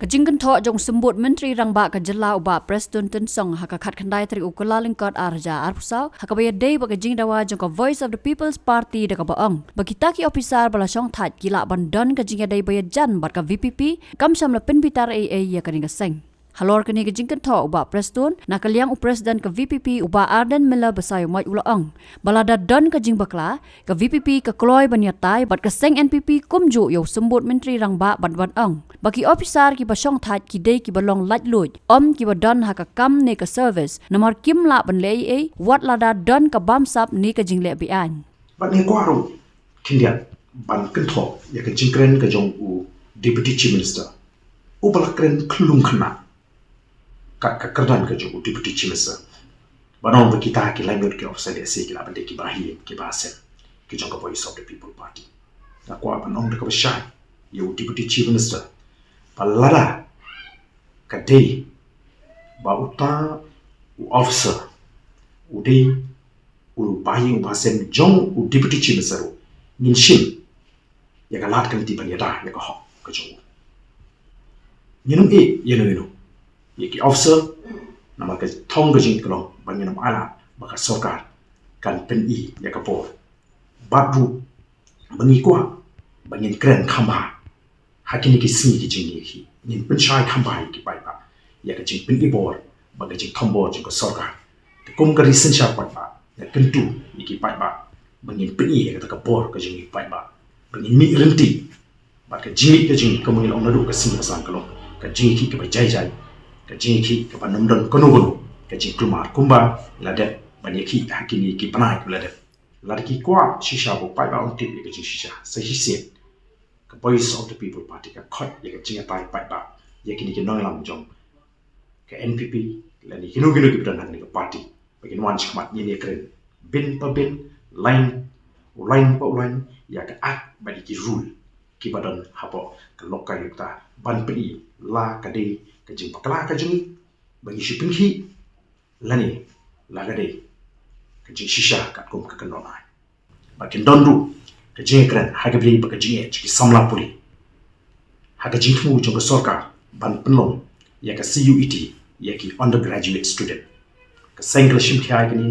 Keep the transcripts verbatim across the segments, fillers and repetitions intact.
Jingkynthoh jong u Symbud Myntri Rangbah ka jylla u Bah Prestone Tynsong ha ka khatkhyndai tarik u Kyllalyngkot ar hajar arphew saw, ha kaba ïadei bad ka jingdawa jong ka Voice of the People's Party da kaba ong ba kita ki ophisar ba la shongthait ki lah ban don ka jingïadei ba ïajan bad ka V P P, kam shym la pynbitar ei ei ïa kane ka seng. Halor kane ka jingkynthoh u Bah Prestone, na ka liang u President ka V P P u Bah Ardent Miller Basaiawmoit u la ong ba lada don ka jingbakla, ka V P P ka kloi ban ïatai bad ka seng N P P kumjuh ïa u Symbud Myntri Rangbah bad ban ong ba ki ophisar kiba shongthait ki dei kiba long laitluid, ym kiba don ha ka kam ne ka service, namar kim lah ban leh ei ei wat lada don ka bamsap ne ka jingleh beaiñ. Bad ngi kwah ruh khyndiat ban kynthoh ïa ka jingkren ka jong u Deputy Chief Minister, uba la kren khyllung khynnah kat ka kyrdan ka jong u Deputy Chief Minister, ban ong ba kita ki laingut ki ophisar lehse ki lah ban dei kiba him kiba sem ki jong ka Voice of the People Party. Nga kwah ban ong da kaba shai ïa u Deputy Chief Minister ba lada ka dei ba uta u ophisar u dei u ba ïing u ba sem jong u Deputy Chief Minister ruh, ngin shim ïa ka lad ka lynti ban ïada ïa ka hok ka jong u. Ngin ym ïeh ïano ïano ïa ki ophisar, namar ka thong ka jong ngi ka long ba ngin ym ailad ba ka sorkar kan pyni ïa ka bor. Bad ruh ba ngi kwah ba ngin kren kham bha ha kine ki sngi ki jingïakhih, ngin pynshai kham bha ïa ki paidbah ïa ka jingpyni bor bad ka jingthombor jong ka sorkar. Te kum ka Ri Synshar paidbah, nga kyntu ïa ki paidbah ba ngin pyni ïa kata ka bor ka jong ngi paidbah, ba ngin mih lynti bad ka jingïakhih ka jong ngi, kumba ngi la ong naduh ka sngi ba san, ka long ka jingïakhih kaba jai jai, ka jingïakhih kaba ym don kano kano ka jingkulmar, kumba la dep ban ïakhih ha kine ki bnai kiba la dep. Lada ki kwah shisha ba u paidbah un tip ïa ka jingshisha, sa shisien ka Voice of the People Party ka khot ïa ka jingïatai paidbah ïa kine ki nongïalam jong ka N P P lane kino kino kiba don ha kane ka party, ba kin wan shakhmat ngin ïakren bin pa bin, lain u lain pa u lain ïa ka Act bad ïa ki rule kiba don hapoh ka Lokayukta ban pyni la ka dei ka jingbakla ka jong ngi ba ngi shu pynkhih lane la ka dei ka jingshisha katkum ka kyndon aiñ. Ba kin don ruh ka jingkren ha kaba ïadei bad ka jingeh jong ki samla pule ha ka jingthmu jong ka sorkar ban pynlong ïa ka C U E T ïa ki undergraduate student. Ka seng ka la shim khia ïa kane,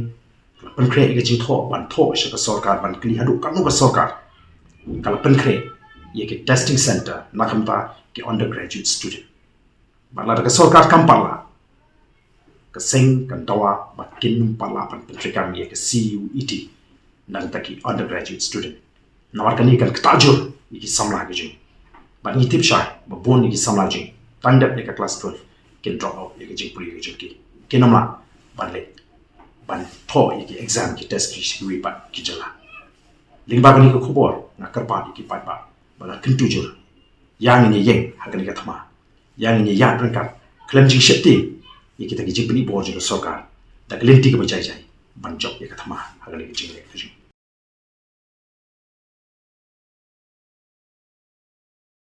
ka la pynkhreh ïa ka jingthoh ban thoh sha ka sorkar ban kylli haduh katno ka sorkar ka la pynkhreh ïa ki testing center na ka bynta ki undergraduate student. Bad lada ka sorkar kam pat lah, ka seng kan dawa ba kin ym pat lah ban pyntreikam ïa ka C U E T na ka bynta ki undergraduate student. Namar kane kan ktah jur ïa ki samla ka jong ngi. Bad ngi tip shai ba bun ïa ki samla jong ngi tang dep ïa ka class twelve kin drop out ïa ka jingpule ka jong ki. Kin ym lah ban leit ban thoh ïa ki exam ki test ki sha kiwei pat ki jylla. Lyngba kane ka khubor nga kyrpad ïa ki paidbah ba la kyntu jur, ïa ngin ïeng ha kane ka thma, ïa ngin ïaid ryngkat khlem jingsheptieng ïa kita ki jingpyni bor jong ka sorkar da ka lynti kaba jai jai ban jop ïa ka thma ha kane ka jingleh ka jong ngi.